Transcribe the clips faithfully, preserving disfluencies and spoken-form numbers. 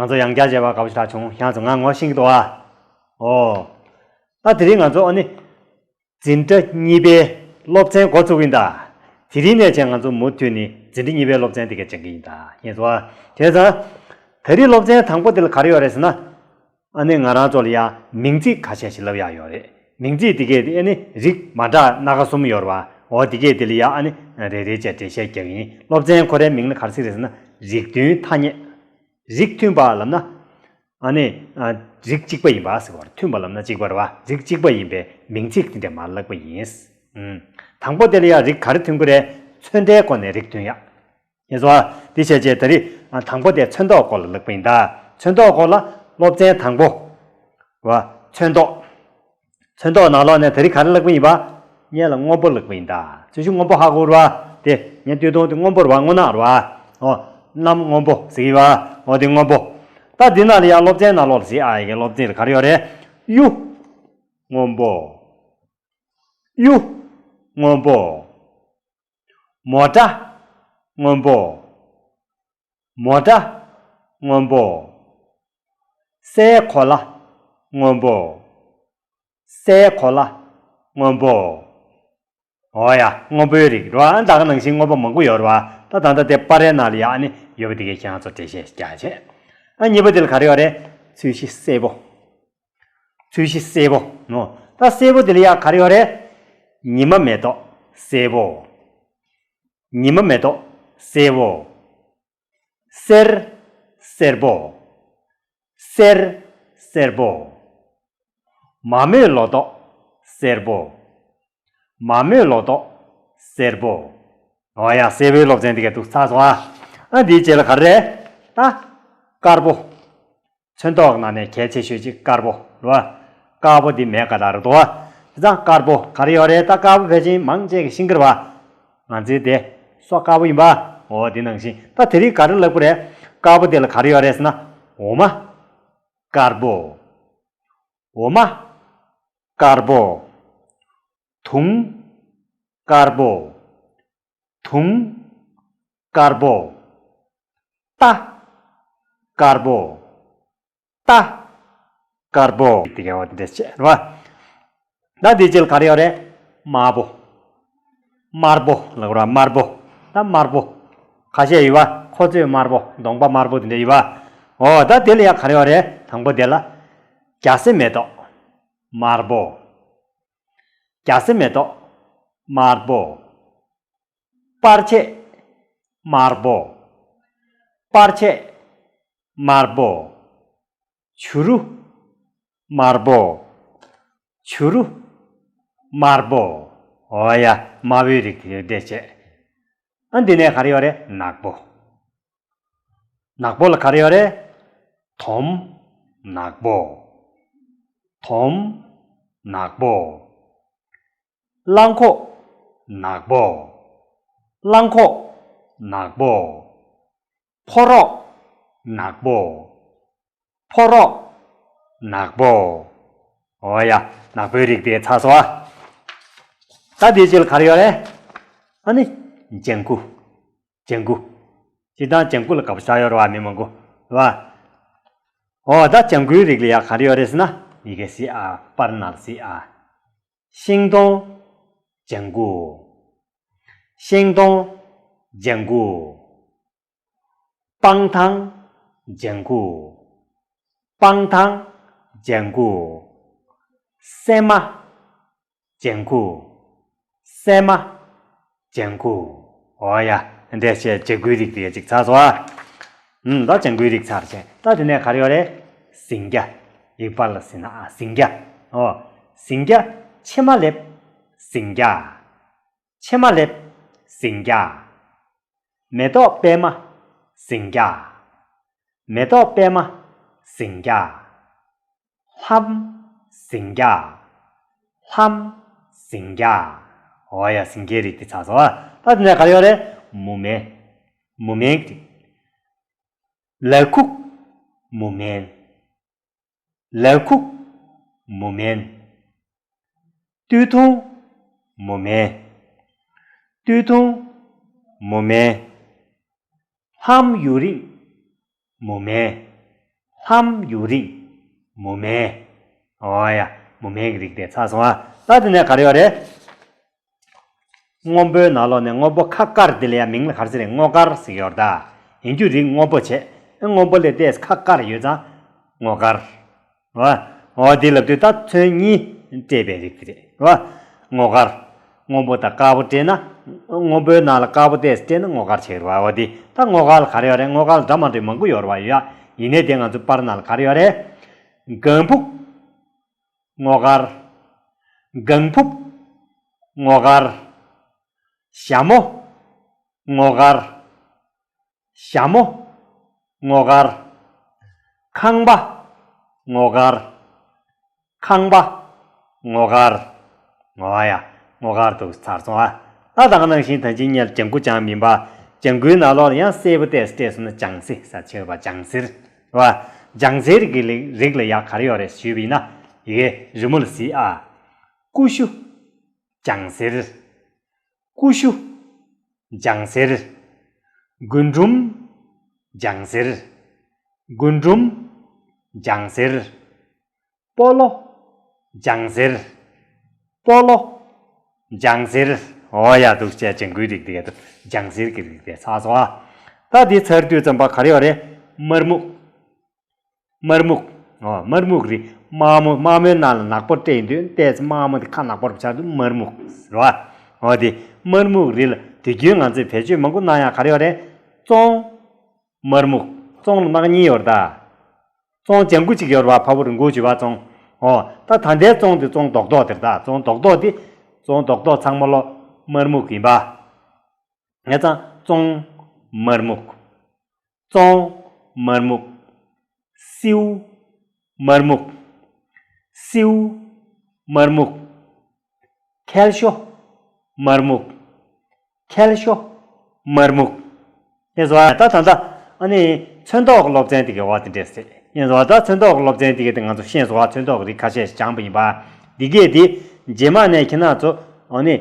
ང་ཚོ་ཡང་བསྐྱར་མཇལ་བ་དགའ་པོ་ཞེ་དྲག་བྱུང་། ཁྱེད་ཚོ་ང་ངོ་ཤེས་ཀྱི་འདུག་ཨ། ཨོ། ད་དེ་རིང་ང་ཚོ་ཨ་ནི། འཛིན་གྲྭ་གཉིས་པའི་སློབ་ཚན་འགོ་བཙུགས་ཡིན་ད། དེ་རིང་ནས་བྱས་ང་ཚོ་མུ་མཐུད་ནས་འཛིན་གྲྭ་གཉིས་པའི་སློབ་ཚན་དེ་ག་སྦྱང་གི་ཡིན་ད། ཁྱེད་ཚོ་ཨ། བྱས་ཙང་། ད་རིང་སློབ་ཚན་དང་པོ་དེ་ལ་ག་རེ་ཡོད་རེད་ཟེར་ན། ཨ་ནི་ང་རང་ཚོ་ལ་ཡང་མིང་ཚིག་ཁ་ཤས་ཤིག་ལབ་ཡག་ཡོད་རེད། མིང་ཚིག་དེ་གས་དེ་ཨ་ནི་རིགས་མ་འདྲ་སྣ་ཁ་གསུམ་ཡོད་རེད་བ། འོ་དེ་གས་དེ་ལ་ཡང་ཨ་ནི་རེ་རེ་བྱས་འགྲེལ་བཤད་རྒྱག་གི་ཡིན། སློབ་ཚན་ཁོ་རའི་མིང་ལ་ག་རེ་ཟེར་རེད་ཟེར་ན། རིགས་མཐུན་ཐ་སྙད། རིགས་མཐུན་པ་ལབ་ན། ཨ་ནི། ཨ། རིགས་གཅིག་པ་ཡིན་པ་ཟེར་བ་རེད། མཐུན་པ་ལབ་ན་གཅིག་པ་རེད་བ། རིགས་གཅིག་པ་ཡིན་པའི་མིང་ཚིག་དེ་འདྲ་མར་བཀླག་པ་ཡིན། ཨུམ། དང་པོ་དེ་ལ་ཡང་རིགས་ག་རེ་མཐུན་གྱི་རེད། ཚོན་མདོག་སྐོར་ནས་རིགས་མཐུན་ཡག། ཡིན་སོང་ཨ། དེ་བྱས་རྗེས་ད་རེས། ཨ། དང་པོ་དེ་ཚོན་མདོག་སྐོར་ལ་བཀླག་པ་ཡིན་ད། ཚོན་མདོག་སྐོར་ལ་སློབ་ཚན་དང་པོ། བ། ཚོན་མདོག། ཚོན་མདོག་ནང་ལོགས་ནས་ད་རེས་ག་རེ་བཀླག་པ་ཡིན་པ། སྔོན་ལ་སྔོན་པོ་བཀླག་པ་ཡིན་ད། ཚོན་གཞི་སྔོན་པོ་ཧ་གོ་རེད་བ། དེ་སྔོན་སྟོད་ཐུང་དེ་སྔོན་པོ་རེད་བ། སྔོ་ནག་རེད་བ། ཨོ། གནམ་སྔོན་པོ་ཟེར་གྱི་ཡོད་བ། ཨོ་དེ་སྔོན་པོ། ད་འདི་ནང་ལ་ཡང་སློབ་ཚན་ནང་ལོགས་ལ་གཟིགས་ཨ། ཡ་གི་སློབ་ཚན་ལ་ག་རེ་ཡོད་རེད། གཡུ། སྔོན་པོ། གཡུ། སྔོན་པོ། མོ་ཊ། སྔོན་པོ། མོ་ཊ། སྔོན་པོ། སའི་གོ་ལ། སྔོན་པོ། སའི་གོ་ལ། སྔོན་པོ། འོ་ཡ། སྔོན་པོའི་རིགས་རེད་བ། ཨ། ད་ག་ནང་བཞིན་སྔོན་པོ་མང་པོ་ཡོད་རེད་བ། ད་ད་ལྟ་དེ་པར་རིས་ནང་ལ་ཡ་ཨ་ནི་ཡོད་པ་དེ་གས་ཁྱེད་རང་ཚོ་འགྲེལ་བཤད་རྒྱག་བྱས། ཨ། གཉིས་པ་དེ་ལ་ག་རེ་ཡོད་རེད། ཚོས་གཞི་སེར་པོ། ཚོས་གཞི་སེར་པོ་ནོ། ད་སེར་པོ་དེ་ལ་ཡ་ག་རེ་ཡོད་རེད། ཉི་མ་མེ་ཏོག་སེར་པོ། ཉི་མ་མེ་ཏོག་སེར་པོ། སེར། སེར་པོ། སེར། སེར་པོ། མ་རྨོས་ལོ་ཏོག་སེར་པོ། མ་རྨོས་ལོ་ཏོག་སེར་པོ། འོ་ཡ། སེར་པོའི་སློབ་ཚན་འདི་ག་འདུག་ཚར་སོང་ཨ། ཨ། འདིའི་རྗེས་ལ་ག་རེ་རེད། ད། དཀར་པོ། ཚོན་མདོག་ནང་ནས་གལ་ཆེ་ཤོས་ཅིག་དཀར་པོ་རེད་བ། དཀར་པོ་འདི་མེད་ག་ད་རེད་དོ། བྱས་ཙང་དཀར་པོ་ག་རེ་ཡོད་རེད། ད་དཀར་པོ་ཕལ་ཆེར་མང་ཆེ་གིས་ཤེས་ཀྱི་རེད་བ། ང་ཚོའི་དེ་སོ་དཀར་པོ་ཡིན་པ། འོ་དེ་ནང་བཞིན། ད་དེ་རིང་ག་རེ་ལབ་དགོས་རེད། དཀར་པོ་དེ་ལ་ག་རེ་ཡོད་རེད་ཟེར་ན། འོ་མ། དཀར་པོ། འོ་མ། དཀར་པོ། དུང་། དཀར་པོ། དུང་། དཀར་པོ། རྟ། དཀར་པོ། རྟ། དཀར་པོ། དེ་ག་བ་དེ་འདྲས་བྱས་རེད་བ། ད་དེའི་རྗེས་ལ་ག་རེ་ཡོད་རེད། དམར་པོ། དམར་པོ་ལབ་དགོས་རེད་བ། དམར་པོ། ད་དམར་པོ། ཁ་ཤས་ཡོད་བ། ཁོ་ཚོས་དམར་པོ། གདོང་པ་དམར་པོ་དེ་འདྲ་ཡོད་བ། འོ་ད་དེ་ལ་ཡ་ག་རེ་ཡོད་རེད། དང་པོ་དེ་ལ། རྒྱ་སེ་མེ་ཏོག་དམར་པོ། རྒྱ་སེ་མེ་ཏོག་དམར་པོ། པར་ཆས་དམར་པོ། པར་ཆས་དམར་པོ། བྱུ་རུ་དམར་པོ། བྱུ་རུ་དམར་པོ། འོ་ཡ། དམར་པོའི་རིགས་དེ་འདྲས་བྱས། ཨ། འདི་ནས་ག་རེ་ཡོད་རེད། ནག་པོ། ནག་པོ་ལ་ག་རེ་ཡོད་རེད། དོམ་ནག་པོ། དོམ་ནག་པོ། གླང་གོག་ནག་པོ། གླང་གོག་ནག་པོ། ཕོ་རོག་ནག་པོ། ཕོ་རོག་ནག་པོ། འོ་ཡ། ནག་པོའི་རིགས་དེ་ཚར་སོང་ཨ། ད་དེའི་རྗེས་ལ་ག་རེ་ཡོད་རེད། ཨ་ནི། ལྗང་གུ། ལྗང་གུ། སྤྱིར་བཏང་ལྗང་གུ་ལ་དགའ་པོ་ཞེ་དྲག་ཡོད་རེད་བ། མི་མང་པོ་རེད་བ། འོ་ད་ལྗང་གུའི་རིགས་ལ་ཡ་ག་རེ་ཡོད་རེད་ཟེར་ན། ཡི་གེ་གཟིགས་ཨ། པར་ནང་གཟིགས་ཨ། ཤིང་སྡོང་། ལྗང་གུ། ཤིང་སྡོང་། ལྗང་གུ། སྤང་ཐང་། ལྗང་གུ། སྤང་ཐང་། ལྗང་གུ། སྲན་མ། ལྗང་གུ། སྲན་མ། ལྗང་གུ། འོ་ཡ། འདི་འདྲས་བྱས་ལྗང་གུའི་རིགས་དེ་གཅིག་ཚར་སོང་ཨ། ཨུམ། ད་ལྗང་གུའི་རིགས་ཚར་བྱས། ད་དེ་ནས་ག་རེ་ཡོད་རེད། ཟིང་སྐྱ། ཡིག་པར་ལ་ཟིན་ན་ཨ། ཟིང་སྐྱ། འོ། ཟིང་སྐྱ། ཕྱེ་མ་ལེབ། ཟིང་སྐྱ། ཕྱེ་མ་ལེབ། ཟིང་སྐྱ། མེ་ཏོག་པད་མ། ཟིང་སྐྱ། མེ་ཏོག་པད་མ། ཟིང་སྐྱ། ལྷམ། ཟིང་སྐྱ། ལྷམ། ཟིང་སྐྱ། འོ་ཡ། ཟིང་སྐྱའི་རིགས་དེ་ཚར་སོང་ཨ། ད་དེ་ནས་ག་རེ་ཡོད་རེད། མུ་མེན། མུ་མེན་གྱི་རིགས། ལ་ཁུག། མུ་མེན། ལ་ཁུག། མུ་མེན། སྟོད་ཐུང་། མུ་མེན། སྟོད་ཐུང་། མུ་མེན། ལྷམ་ཡུ་རིང་། མུ་མེན། ལྷམ་ཡུ་རིང་། མུ་མེན། ཨོ་ཡ། མུ་མེན་གྱི་རིགས་དེ་ཚར་སོང་ཨ། ད་དེ་ནས་ག་རེ་ཡོད་རེད། སྔོན་པོའི་ནང་ལོགས་ནས་སྔོན་པོ་ཁ་དཀར་དེ་ལ་ཡང་མིང་ལ་ག་རེ་ཟེར་རེད། སྔོ་དཀར་ཟེར་གྱི་ཡོད་རེད་ད། ཡིན་རྒྱུ་རིགས་སྔོན་པོ་བྱས། སྔོན་པོ་ལས་ཏོག་ཙམ་ཁ་དཀར་ཡོད་ཙང་སྔོ་དཀར། ཨོ། ཨོ་དེ་ལབ་དུས་ད་ཚོན་གཉིས་སྤྲས་པའི་རིགས་དེ་རེད། ཨོ། སྔོ་དཀར། སྔོན་པོ་དང་དཀར་པོ་སྤྲས་ན། སྔོན་པོའི་ནང་ལ་དཀར་པོ་ཏོག་ཙམ་སྤྲས་ན་སྔོ་དཀར་ཆགས་རེད་བ། ཨོ་དེ་ད་སྔོ་དཀར་ལ་ག་རེ་ཡོད་རེད། སྔོ་དཀར་ལ་འདྲ་མ་འདྲ་མང་པོ་ཡོད་རེད་བ། ཡོད་ཡ། ཡིན་ནའི་དེ་ང་ཚོ་པར་ནང་ལ་ག་རེ་ཡོད་རེད། ལྒང་ཕུབ། སྔོ་དཀར། ལྒང་ཕུབ། སྔོ་དཀར། ཞྭ་མོ། སྔོ་དཀར། ཞྭ་མོ། སྔོ་དཀར། ཁང་པ། སྔོ་དཀར། ཁང་པ། སྔོ་དཀར། ཨོ་ཡ། སྔོ་དཀར་དུ་ཚར་སོང་ཨ། ད་ད་ག་ནང་བཞིན་ད་ཅི་སྔོན་ལ་ལྗང་ཁུ་ལྗང་མིན་པ། ལྗང་ཁུའི་ནང་ལོགས་ལ་ཡང་སེར་པོ་ཏོག་ཙམ་སྤྲས་སོང་ན་ལྗང་སེར་ཟེར་ཆེ་བ། ལྗང་སེར། རེད་བ། ལྗང་སེར་གྱི་རིགས་ལ་ཡ་ག་རེ་ཡོད་རེད་ཞུས་པ་ཡིན་ན། ཡི་གེ་རི་མོ་ལ་གཟིགས་ཨ། ཀུ་ཤུ། ལྗང་སེར། ཀུ་ཤུ། ལྗང་སེར། རྒུན་འབྲུམ། ལྗང་སེར། རྒུན་འབྲུམ། ལྗང་སེར། སྤོ་ལོ། ལྗང་སེར། སྤོ་ལོ། ལྗང་སེར། ཨོ་ཡ། འདུག་བྱས་ལྗང་ཁུའི་རིགས་དེ་ག་ལྗང་སེར་གྱི་རིགས་དེ་ཚར་སོང་ཨ། ད་དེ་ཚར་དུས་ཙམ་པ་ག་རེ་ཡོད་རེད། དམར་སྨུག། དམར་སྨུག། ཨོ། དམར་སྨུག་རིགས། དམར་མོ། དམར་མོའི་ནང་ལ་ནག་པོ་སྤྲས་ཡིན་དུས་ཏོག་ཙམ་དམར་མོ་དེ་ཁ་ནག་པོ་རུ་ཆགས་དུས་དམར་སྨུག་ཟེར་བ། ཨོ་དེ་དམར་སྨུག་རིགས་ལ་དུས་རྒྱུན་ང་ཚོས་བེད་སྤྱོད་མང་པོ་གནང་ཡག་ག་རེ་ཡོད་རེད། ཙོང་། དམར་སྨུག། ཙོང་ལ་རྣམ་པ་གཉིས་ཡོད་རེད་ད། ཙོང་ལྗང་ཁུ་གཅིག་ཡོད་རེད་བ། ཕ་བུ་རིང་པོ་བྱས་པ་ཙོང་། ཨོ། ད་ད་ལྟའི་ཙོང་དེ་ཙོང་རྡོག་རྡོག་དེ་རེད་ད། ཙོང་རྡོག་རྡོག་དེ། ཙོང་རྡོག་རྡོག་ཚང་མ་ལོ་དམར་སྨུག་ཡིན་པ། ངས་ཙང་ཙོང་དམར་སྨུག། ཙོང་དམར་སྨུག། སེའུ་དམར་སྨུག། སེའུ་དམར་སྨུག། ཁལ་ཤོ་དམར་སྨུག། ཁལ་ཤོ་དམར་སྨུག། ཡིན་སོང་ཨ། ད་ད་ལྟ་ཨ་ནི་ཚོན་མདོག་གི་སློབ་ཚན་དེ་གའི་འོག་དེ་འདྲས་རེད། ཡིན་སོང་ཨ། ད་ཚོན་མདོག་གི་སློབ་ཚན་དེ་གའི་དེ་ང་ཚོ་ཤེས་སོང་ཨ། ཚོན་མདོག་གི་རིགས་ཁ་ཤས་ཤིག་སྦྱངས་པ་ཡིན་པ། འདི་གས་དེ་རྗེས་མ་ནས་ཁྱེད་རང་ཚོ་ཨ་ནི་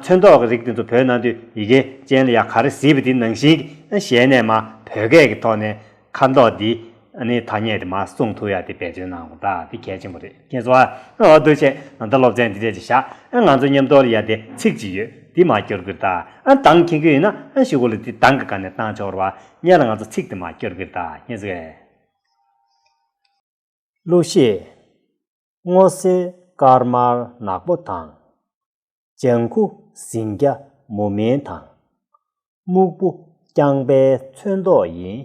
ཚོན་མདོག་གི་རིགས་དེ་ཚོ་བོད་ནང་དུ་ཡི་གེ་ཅན་ལ་ཡ་ག་རེ་གཟིགས་པ་དེ་ནང་བཞིན་གཞི་ནས་མ་བོད་སྐད་ཀྱི་ཐོག་ནས་ཁ་མདོག་འདི་ཨ་ནི་ཐ་སྙད་དེ་མ་གསུང་ཐུབ་ཡ་དེ་འབད་བརྩོན་གནང་དགོས། ད་དེ་གལ་ཆེན་པོ་རེད། མཁྱེན་སོང་ཨ། འོ་འདུག་བྱས་ད་ལྟ་སློབ་ཚན་འདི་འདྲས་ཅིག་བཞག་ཨ། ང་ཚོ་མཉམ་དུ་ལ་ཡ་དེ་ཚིག་ཅིག་ཡོད། འདི་མ་སྐྱོར་གི་རེད་ད། ཨ། དང་མཁྱེན་གྱི་ཡོད་ན་ཨ་གཞུག་གུ་ལ་འདི་དང་གི་སྒང་ནས་བཏང་ཆོག་རེད་བ། སྔོན་ལ་ང་ཚོ་ཚིག་དེ་མ་སྐྱོར་གི་རེད་ད། མཁྱེན་སོང་ཨེ། གླུ་གཞས། སྔོ་སེར་དཀར་དམར་ནག་པོ་དང་། ལྗང་ཁུ་ཟིང་སྐྱ་མུ་མེན་དང་། སྨུག་པོ་རྐྱང་པའི་ཚོན་མདོག་ཡིན།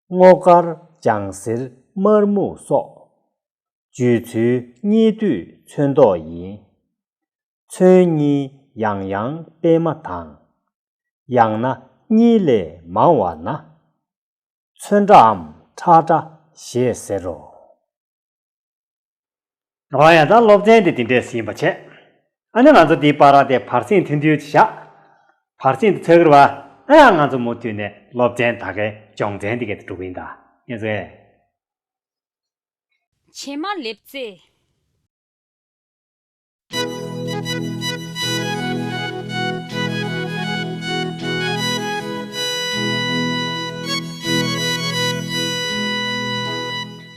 སྔོ་དཀར་ལྗང་སེར་དམར་སྨུག་སོགས། བརྗོད་ཚུལ་གཉིས་འདུས་ཚོན་མདོག་ཡིན། ཚོན་གཉིས་ཡང་ཡང་སྤེལ་མ་དང་། ཡང་ན་གཉིས་ལས་མང་བ་ན། ཚོན་ཁྲའམ་ཁྲ་ཁྲ་ཞེས་ཟེར་རོ། འོ་ཡ། ད་སློབ་ཚན་དེ་དེ་འདྲས་ཡིན་པ་བྱས། ཨ་ནི་ང་ཚོ་འདིའི་བར་དེ་བར་གསེང་ཐུང་ཐུང་ཅིག་བཞག་བར་གསེང་དེ་ཚར་གི་རེད་བ། ཨ་ཡ། ང་ཚོ་མུ་མཐུད་ནས་སློབ་ཚན་ད་གའི་སྦྱོང་ཚན་འདི་གའི་དེ་འགྲོ་གི་ཡིན་ད། ཡིན་ཟེར། བྱེ་མ་ལེབ་རྩེ།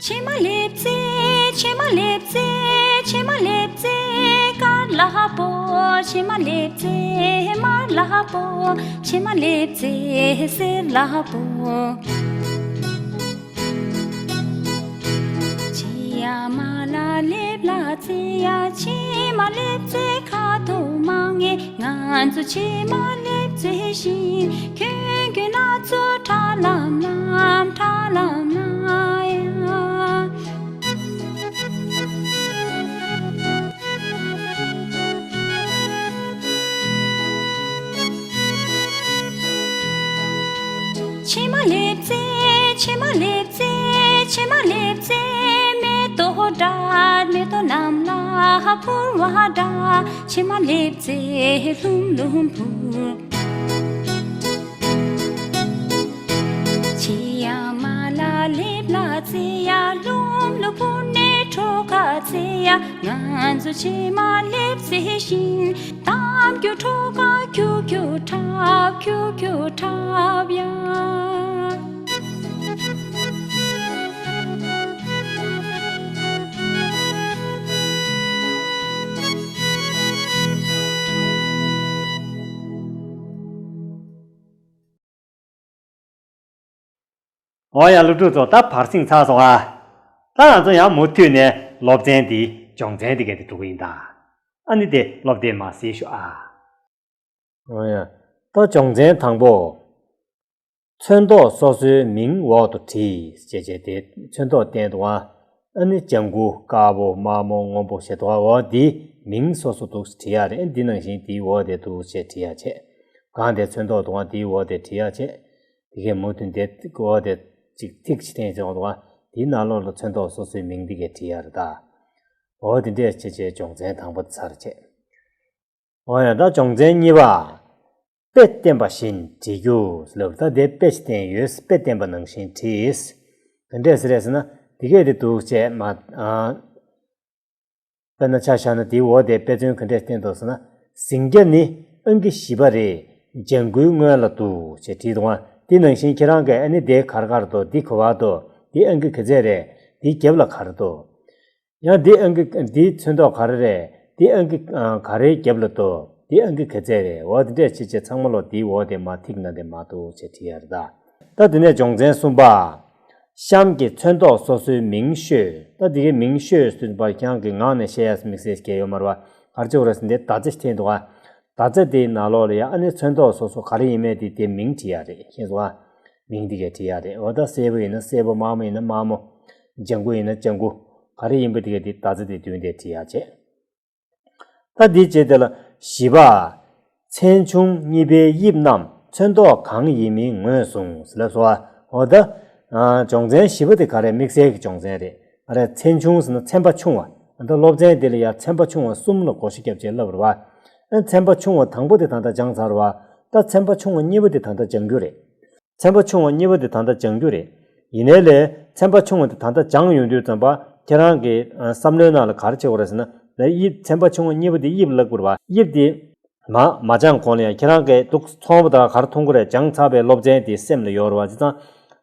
བྱེ་མ་ལེབ་རྩེ། བྱེ་མ་ལེབ་རྩེ། བྱེ་མ་ལེབ་རྩེ། དཀར་ལ་སྤོ། བྱེ་མ་ལེབ་རྩེ། དམར་ལ་སྤོ། བྱེ་མ་ལེབ་རྩེ། སེར་ལ་སྤོ། བྱེ་ཡ་མ་ལ་ལེབ་ལ་རྩེ་ཡ། བྱེ་མ་ལེབ་རྩེ་ཁ་དོག་མང་ངེ། ང་ཚོ་བྱེ་མ་ལེབ་རྩེ་བཞིན། ཁྱོད་ཁྱོད་ན་ཚོ་ཁྲ་ལམ་ལམ་ཁྲ་ལམ་ལམ་ཡ། བྱེ་མ་ལེབ་རྩེ། བྱེ་མ་ལེབ་རྩེ། བྱེ་མ་ལེབ་རྩེ། མེ་ཏོག་འདྲ་མེ་ཏོག་རྣམས་ལ་ཕུར་བ་འདྲ། བྱེ་མ་ལེབ་རྩེ་ལྷུམ་ལྷུམ་འཕུར། བྱེ་ཡ་མ་ལ་ལེབ་ལ་རྩེ་ཡ། ལྷུམ་ལྷུམ་འཕུར་ནས་ཁྲོ་ཁ་རྩེ་ཡ། ང་ཚོ་བྱེ་མ་ལེབ་རྩེ་བཞིན། གཏམ་རྒྱུད་ཁྲོ་ཁ་ཁྱུག་ཁྱུག་འཁྲབ། ཁྱུག་ཁྱུག་འཁྲབ་ཡ། འོ་ཡ། སློབ་ཕྲུག་ཚོ་ད་བར་གསེང་ཚར་སོང་ཨ། ད་ང་ཚོ་ཡང་མུ་མཐུད་ནས་སློབ་ཚན་འདི་སྦྱོང་ཚན་འདི་ག་དེ་འགྲོ་གི་ཡིན་ད། ཨ་ནི་དེ་སློབ་དེབ་མར་གཟིགས་ཤོག་ཨ། འོ་ཡ། ད་སྦྱོང་ཚན་དང་པོ། ཚོན་མདོག་སོ་སོའི་མིང་འོག་ཏུ་བྲིས་ཅེས་བྱས་ཏེ་ཚོན་མདོག་བསྟན་འདུག་ཨ། ཨ་ནི་ལྗང་གུ། དཀར་པོ། དམར་མོ། སྔོན་པོ་ཞེས་འདུག་ཨ། འོ་འདི་མིང་སོ་སོ་འདུག་བྲིས་ཡ་རེད། འདི་ནང་བཞིན་འདིའི་འོག་དེ་འདུག་ཅེས་བྲིས་ཡ་བྱས། གང་དེ་ཚོན་མདོག་འདུག་ཨ། འདིའི་འོག་དེ་བྲིས་ཡ་བྱས། དེ་གའི་མུ་མཐུད་དེ་འོག་དེ་གཅིག་ཐིག་ཅིག་འཐེན་བྱས་འདུག་ཨ། དེའི་ནང་ལོགས་ལ་ཚོན་མདོག་སོ་སོའི་མིང་འདི་གས་བྲིས་ཡ་རེད་ད། འོ་དེ་འདྲས་བྱས་བྱས་སྦྱོང་ཚན་དང་པོ་དེ་ཚར་བྱས། འོ་ཡ། ད་སྦྱོང་ཚན་གཉིས་པ། དཔེ་བསྟན་པ་བཞིན་བྲིས་རྒྱུ་ལབ། ད་དེ་དཔེ་ཞིག་བསྟན་ཡོད། དཔེ་བསྟན་པ་ནང་བཞིན་བྲིས། དེ་འདྲས་ཟེར་རེད་ཟེར་ན་དེ་གས་དེ་འདུག་བྱས་མ། ཨ། དཔེར་ན་ཆ་བཞག་ན་དེའི་འོག་དེ་དཔེ་མཚོན་ག་འདྲས་བསྟན་འདུག་ཟེར་ན། ཟིང་སྐྱ་ནི་ཨང་ཀི་བཞི་པ་རེད། ལྗང་གུའི་སྔོན་ལ་འདུག་ཅེས་བྲིས་འདུག་ཨ། དེ་ནང་བཞིན་ཁྱེད་རང་གིས་ཨ་ནི་དེ་ག་རེ་ག་རེ་འདུག་འདི་ག་པར་འདུག་འདི་ཨང་ཀི་ག་ཚད་རེད། འདིའི་རྒྱབ་ལ་ག་རེ་འདུག་ཡང་འདི་ཨང་ཀི་འདིའི་ཚོན་མདོག་ག་རེ་རེད། འདི་ཨང་ཀི་ག་རེའི་རྒྱབ་ལ་འདུག་འདི་ཨང་ཀི་ག་ཚད་རེད། འོ་དེ་འདྲས་བྱས་བྱས་ཚང་མ་ལོ་དེའི་འོག་དེ་མ་ཐིག་ན་དེ་མ་འདུག་ཅེས་བྲིས་ཡ་རེད་ད། ད་དེ་ནས་སྦྱོང་ཚན་གསུམ་པ། གཤམ་གྱི་ཚོན་མདོག་སོ་སོའི་མིང་ཤོད། ད་དེ་གའི་མིང་ཤོད་ཟེར་བ་ཁྱེད་རང་གི་ངག་ནས་བཤད་ཡ་དམིགས་བསལ་གྱི་ཡོད་མ་རེད་བ། ག་རེ་བྱེད་དགོས་རེད་ཟེར་ན་དེ་མདའ་རྩེ་འཐེན་འདུག་ག་མདའ་རྩེ་དེའི་ནང་ལོགས་ལ་ཡ་ཨ་ནི་ཚོན་མདོག་སོ་སོ་ག་རེ་ཡིན་མིན་དེ་དེ་མིང་བྲིས་ཡ་རེད། ཤེས་སོང་ང་། མིང་དེ་གས་བྲིས་ཡ་རེད། འོ་ད་སེར་པོ་ཡིན་ན་སེར་པོ། དམར་མོ་ཡིན་ན་དམར་མོ། ལྗང་གུ་ཡིན་ན་ལྗང་གུ། ག་རེ་ཡིན་པ་དེ་གས་དེ་མདའ་རྩེ་དེ་མདུན་དེ་བྲིས་ཡ་བྱས། ད་འདིའི་རྗེས་དེ་ལ་བཞི་པ། ཚན་ཆུང་གཉིས་པའི་དབྱིབས་རྣམས་ཚོན་མདོག་གང་ཡིན་མིན་ངོས་བཟུང་ཟེར་ལབ་སོང་བ། འོ་ད། ཨ། སྦྱོང་ཚན་བཞི་པ་དེ་ག་རེ་དམིགས་བསལ་གྱི་སྦྱོང་ཚན་རེད། ཨ་རེ། ཚན་ཆུང་ཟེར་ན་ཚན་པ་ཆུང་བ། ད་སློབ་ཚན་དེ་ལ་ཡང་ཚན་པ་ཆུང་བ་གསུམ་ལ་བགོ་བཤའ་བརྒྱབ་བྱས་ལབ་རེད་བ། ཨ། ཚན་པ་ཆུང་བ་དང་པོ་དེ་ད་ལྟ་སྦྱངས་ཚར་བ། ད་ཚན་པ་ཆུང་བ་གཉིས་པ་དེ་ད་ལྟ་སྦྱང་རྒྱུ་རེད། ཚན་པ་ཆུང་བ་གཉིས་པ་དེ་ད་ལྟ་སྦྱང་རྒྱུ་རེད། ཡིན་ནའི་ལས་ཚན་པ་ཆུང་བ་དེ་ད་ལྟ་སྦྱངས་ཡོང་དུས་ཙམ་པ་ཁྱེད་རང་གི་ཨ་བསམ་བློའི་ནང་ལ་ག་རེ་བྱེད་དགོས་རེད་ཟེར་ན། ད་དབྱིབས། ཚན་པ་ཆུང་བ་གཉིས་པ་དེ་དབྱིབས་ལབ་དགོས་རེད་བ། དབྱིབས་དེ་མ་མ་སྦྱངས་གོང་ལ་ཡང་ཁྱེད་རང་གིས་འདུག་ཚོང་པ་དང་ག་རེ་མཐོང་གི་རེད། སྦྱངས་ཚར་བའི་སློབ་ཚན་དེ་སེམས་ལ་ཡོད་རེད་བ། བྱས་ཙང་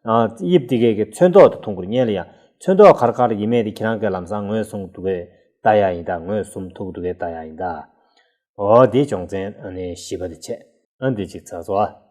ཨ་དབྱིབས་དེ་གས་ཀྱི་ཚོན་མདོག་དེ་མཐོང་གི་རེད། སྔོན་ལ་ཡང་ཚོན་མདོག་ག་རེ་ག་རེ་ཡིན་མིན་དེ་ཁྱེད་རང་གིས་ལམ་སང་ངོས་བཟུང་འདུག་གས་ལྟ་ཡ་ཡིན་ད། ངོས་བཟུང་ཐུབ་འདུག་གས་ལྟ་ཡ་ཡིན་ད། འོ་དེ་སྦྱོང་ཚན་ཨ་ནི་བཞི་པ་དེ་བྱས། ཨ་འདི་གཅིག་ཚར་སོང་ཨ།